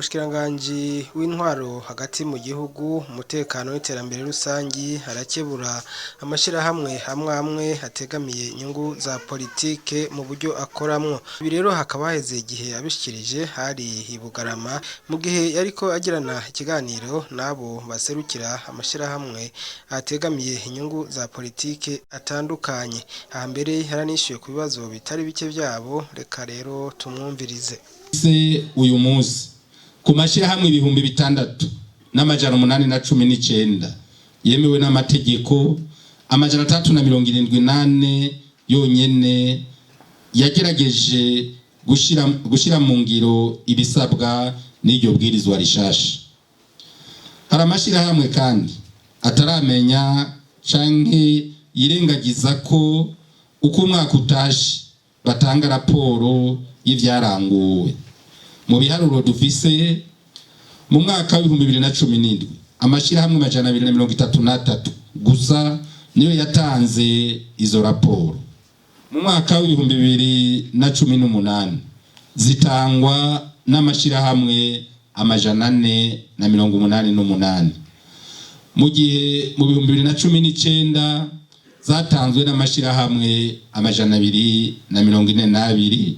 Umushikiranganji w'intwaro hagati mu gihugu, umutekano n'iterambere rusangi arakebura amashirahamwe amwe amwe ategamiye inyungu za politike mu buryo akoramwo. Ibi rero hakaba haheze igihe abishikirije hari i Bugarama mu gihe yariko agirana ikiganiro n'abo baserukira amashirahamwe ategamiye inyungu za politike atandukanye. Hambere yaranishyuye ku bibazo bitari bike vyabo, reka rero tumwumvirize. Se uyu munsi ku mashyirahamwe 6819 yemewe n'amategeko, 674 yonyene yagerageje gushira mu ngiro ibisabwa n'iryo bwirizwa rishasha. Hari amashyirahamwe kandi ataramenya canke yirengagiza ko uko umwaka utashe batanga raporo y'ivyaranguwe. Mu biharuro dufise, mu mwaka wa 2017 amashyirahamwe 233 gusa niyo yatanze izo raporo. Mu mwaka wa 2018 zitangwa n'amashyirahamwe 488, mu gihe mu 2019 zatanzwe n'amashyirahamwe 242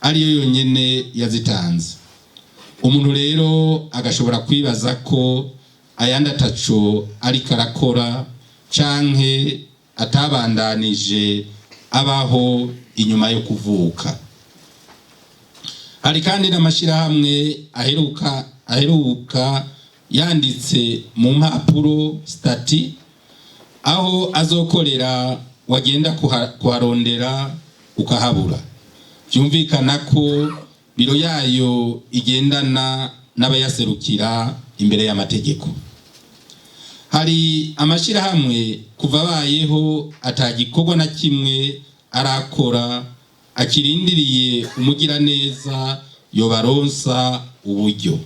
ariyo yonyene yazitanze. Umuntu rero agashobora kwibaza ko ayandi ataco ariko arakora canke atabandanije abaho inyuma yo kuvuka. Hari kandi n'amashyirahamwe aheruka yanditse mu mpapuro statuts, aho azokorera wagenda kuharondera ukahabura. Byumvikana ko biro yayo igendana n'abayaserukira imbere y'amategeko. Hari amashyirahamwe kuva abayeho atagikorwa na kimwe arakora, akirindiriye umugiraneza yobaronsa uburyo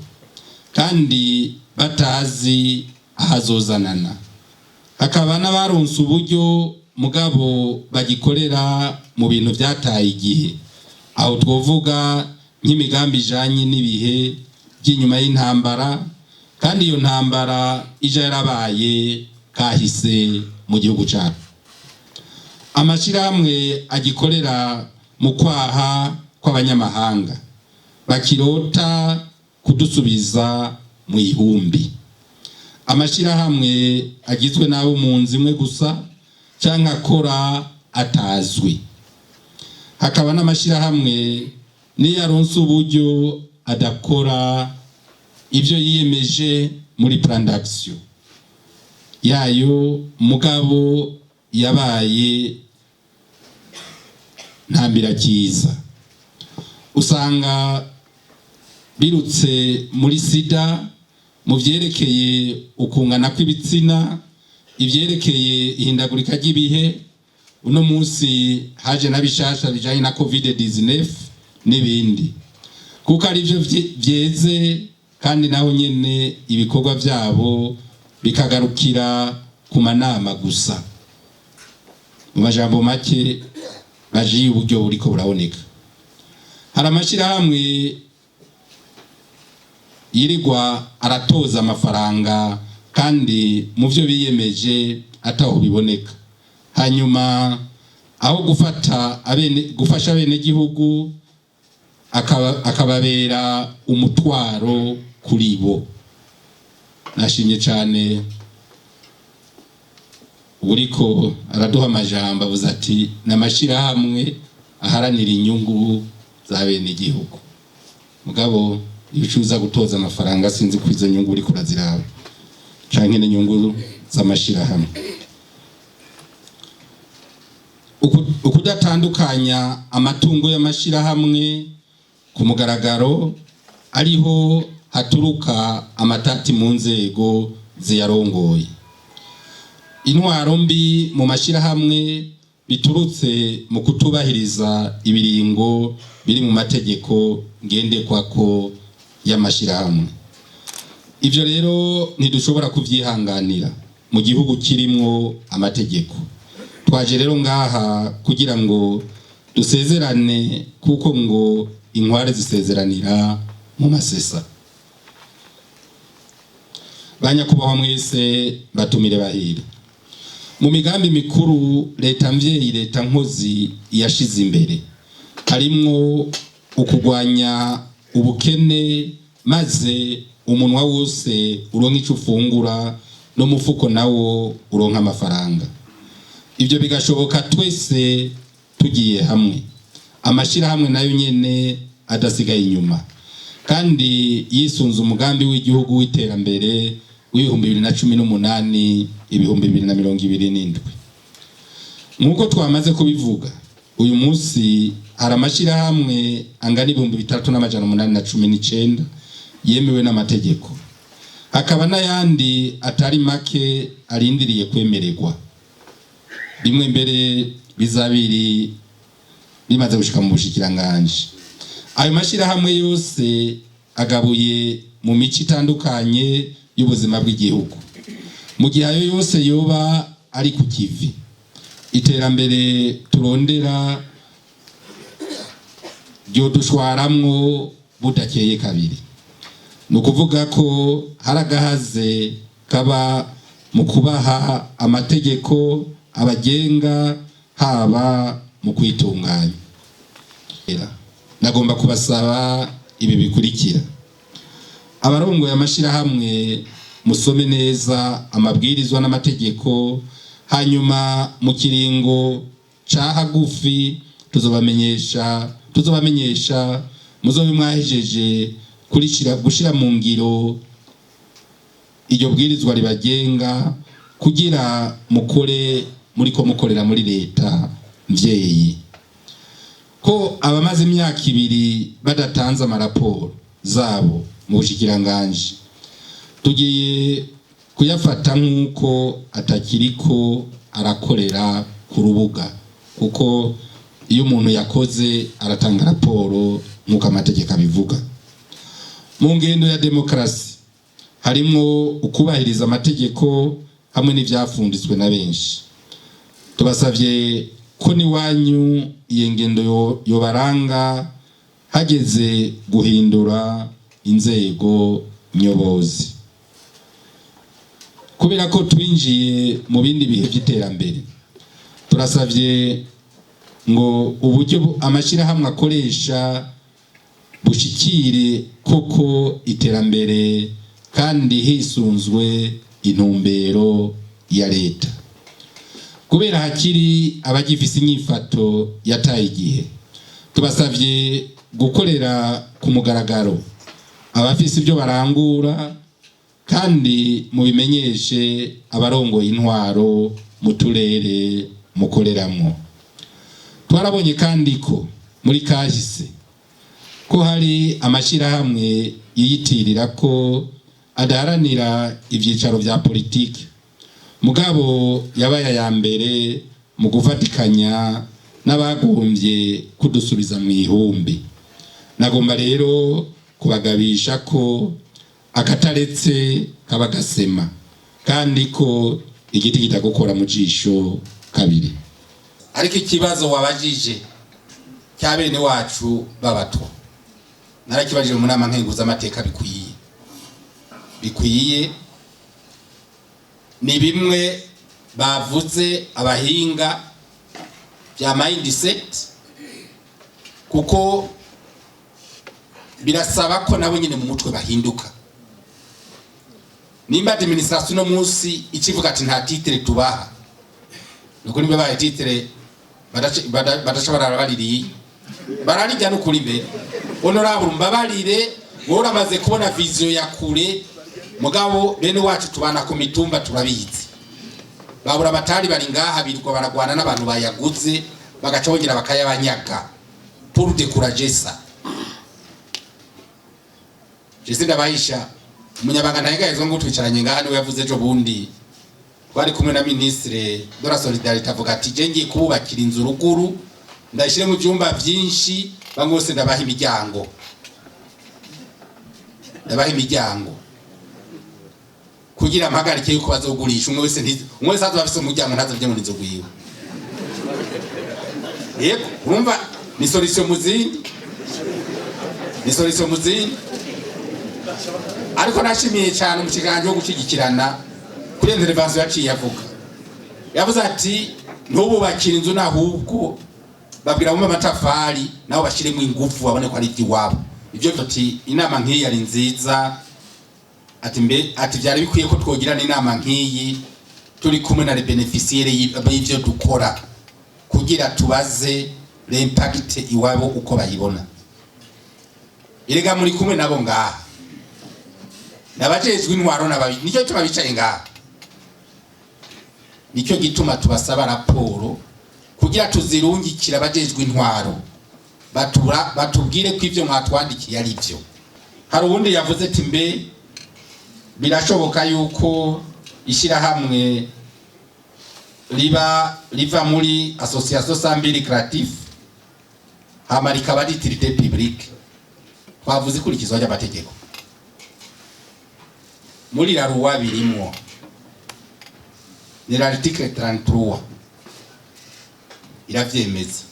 kandi batazi ahazozanana. Hakaba n'abaronse uburyo mugabo bagikorera mu bintu byataye igihe. Aho twovuga nk'imigambi ijanye n'ibihe by'inyuma y'intambara, kandi iyo ntambara ija yarabaye kahise mu gihugu cyacu. Amashyirahamwe agikorera mu kwaha kw'abanyamahanga bakirota kudusubiza mu ihumbi. Amashyirahamwe agizwe n'abo mu nzu imwe gusa cyangwa akora atazwi. Hakaba n'amashyirahamwe niyo aronse uburyo adakora ibyo yiyemeje muri plan d'action yayo, mugabo yabaye ntambirakiza. Usanga birutse muri sida, mu vyerekeye ukungana kw'ibitsina, ivyerekeye ihindagurika ry'ibihe, uno munsi haje na bishasha bijanye na COVID 19 n'ibindi, kuko ari byo vyeze, kandi naho nyene ibikorwa vyabo bikagarukira ku manama gusa. Mu majambo make, bajiye uburyo buriko buraboneka. Hari amashyirahamwe yirirwa aratoza amafaranga kandi mu byo biyemeje ataho biboneka, hanyuma aho gufata abene gufasha abenegihugu akababera umutwaro kuri bo. Nashimye cyane uriko araduha amajambo, avuze ati n'amashyirahamwe aharanira inyungu za bene igihugu, mugabo iyo ucuza gutoza amafaranga, sinzi ko izo nyungu uriko uraziraba canke n'inyungu z'amashirahamwe. Ukudatandukanya amatungo y'amashirahamwe ku mugaragaro, ariho haturuka amatati mu nzego ziyarongoye. Intwaro mbi mu mashirahamwe biturutse mu kutubahiriza ibiringo biri mu mategeko ngendekwako y'amashirahamwe. Ivyo rero ntidushobora kuvyihanganira mu gihugu kirimwo amategeko. Twaje rero ngaha kugira ngo dusezerane, kuko ngo inkware zisezeranira mu masesa. Ba nyakubahwa mwese, batumire bahira, mu migambi mikuru leta mvyeyi, leta nkozi yashize imbere harimwo ukugwanya ubukene, maze umunwa wose uronka ico ufungura n'umufuko nawo uronka amafaranga. Ibyo bigashoboka twese tugiye hamwe, amashirahamwe nayo nyene adasigaye inyuma, kandi yisunze umugambi w'igihugu w'iterambere w'2018 2027. Nk'uko twamaze kubivuga, uyu munsi hari amashirahamwe angana 6819 yemewe n'amategeko, hakaba n'ayandi atari make arindiriye kwemererwa, bimwe mbere bizabiri bimaze gushika mu bushikiranganji. Ayo mashirahamwe yose agabuye mu mico itandukanye y'ubuzima bw'igihugu. Mu gihe ayo yose yoba ari ku kivi, iterambere turondera ryodushwaramwo budakeye kabiri. Ni ukuvuga ko hari agahaze kaba mu kubaha amategeko abagenga, haba mu kwitunganya. Nagomba kubasaba ibi bikurikira: abarongoye amashirahamwe, musome neza amabwirizwa n'amategeko, hanyuma mu kiringo ca hagufi tuzobamenyesha muzobe mwahejeje gushira mu ngiro iryo bwirizwa ribagenga, kugira mukore muriko mukorera muri leta mvyeyi. Ko abamaze imyaka 2 badatanze amaraporo zabo mu bushikiranganji, tugiye kuyafata nk'uko atakiriko arakorera ku rubuga, kuko iyo umuntu yakoze aratanga raporo nk'uko amategeko abivuga. Mu ngendo ya demokarasi harimwo ukubahiriza amategeko hamwe n'ivyafunditswe na benshi. Tubasavye ko niwanyu iyo ngendo yobaranga hageze guhindura inzego nyobozi. Kubera ko twinjiye mu bindi bihe by'iterambere, turasavye ngo uburyo amashirahamwe akoresha bushikire koko iterambere, kandi hisunzwe intumbero ya leta. Kubera hakiri abagifise inyifato yataye igihe, tubasavye gukorera ku mugaragaro abafise ibyo barangura, kandi mubimenyeshe abarongoye intwaro mu turere mukoreramwo. Twarabonye kandi ko muri kahise ko hari amashirahamwe yiyitirira ko adaharanira ivyicaro vya politiki, mugabo yabaye aya mbere mu gufatikanya n'abagombye kudusubiza mu ihumbi. Nagomba rero kubagabisha ko akataretse kaba gasema, kandi ko igiti kitagukora mu jisho kabiri. Ariko ikibazo wabajije cya bene wacu b'abatwa narakibajije mu nama nkenguzamateka, bikwiye ni bimwe bavuze abahinga bya mindset, kuko birasaba ko nabo nyine mu mutwe bahinduka. Nimba administration no munsi ikivuga ati nta titre tubaha, nuko nimba bahaye titre badaca barara baririye, bararirya. N'ukuri mbere, honorable, mbabarire, wowe uramaze kubona vision ya kure, mugabo bene wacu tubana ku mitumba turabizi. Babura abatari bari ngaha birirwa baragwana n'abantu bayaguze, bagaca bongera bakayabanyaga pour décourager ça. Jese ndabahisha, umunyabanga ntayegayezwa ngo twicaranye ngaha niwe yavuze ejo bundi twari kumwe na ministre de la solidarité, avuga ati: "Je ngiye kububakira inzu ruguru, ndayishire mu byumba byinshi, bamwe bose ndabaha imiryango, ndabaha imiryango kugira mpagarike yuko bazogurisha. Umwe wese umwe wese azoba afise umuryango, ntazovye mu nzu gwiwe." Yego, urumva ni solution mu zindi, ni solution mu zindi. Ariko nashimiye cyane umushikiranganji wo gushyigikirana kuri intervention yaciye avuga. Yavuze ati ntububakire inzu, nahubwo babwira bumwe amatafari nabo bashiremo ingufu, babone ko ari iby'iwabo. Ibyo ati inama nk'iyi ari nziza, ati mbe, ati byari bikwiye ko twogirana inama nk'iyi turi kumwe na les bénéficiaires y'ivyo dukora, kugira tubaze l'impact iwabo uko bayibona. Erega muri kumwe nabo ngaha, nabajejwe intwaro nababi, nicyo gituma bicaye ngaha, nicyo gituma tubasaba raporo kugira tuzirungikire abajejwe intwaro, batura batubwire ko ivyo mwatwandikiye ari byo. Hari uwundi yavuze ati mbe birashoboka yuko ishyirahamwe riba riva muri association sans but lucratif hama rikaba d'utilité publique? Twavuze ikurikizwa ry'amategeko muri la loi, birimwo, ni l'article 33 iravyemeza.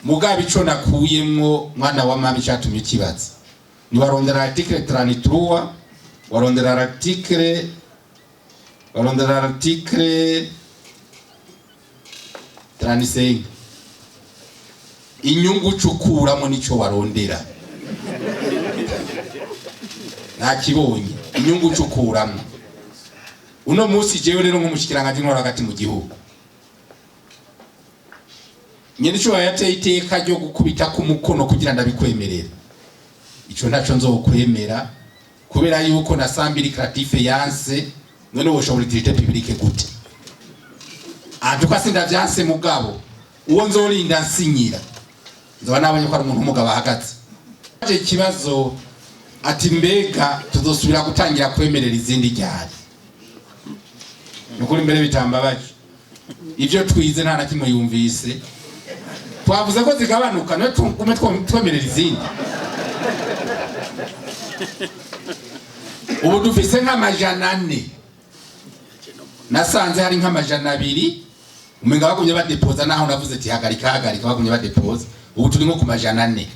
Mugabo ico nakuyemwo, mwana wa mama, icatumye ukibaza ni warondera article 33, warondera article 35, inyungu cukuramo nico warondera ntakibonye, inyungu cukuramo. Uno munsi jewe rero nk'umushikiranganje nkora hagati mu gihugu, nyene ico yateye iteka ryo gukubita ku mukono kugira ndabikwemerera, ico ntaco nzokwemera, kubera yuko na sans but lucratif yanse. None woshobora utilité publique gute? Antuka sindavyanse, mugabo uwo nzorinda nsinyira nzoba nabonye ko ari umuntu w'umugabo ahagaze. Aje ikibazo ati mbega tuzosubira gutangira kwemerera izindi ryari? Nukuri mbere bitambabaje, ivyo twize nta na kimwe yumvise. Twavuze ko zigabanuka, niwe tugume twemerera izindi. Ubu dufise nk'400, nasanze hari nk'200, umenga bagumye badepoza, naho navuze ati hagarika, hagarika, bagumye badepoza. Ubu turi nko ku 400.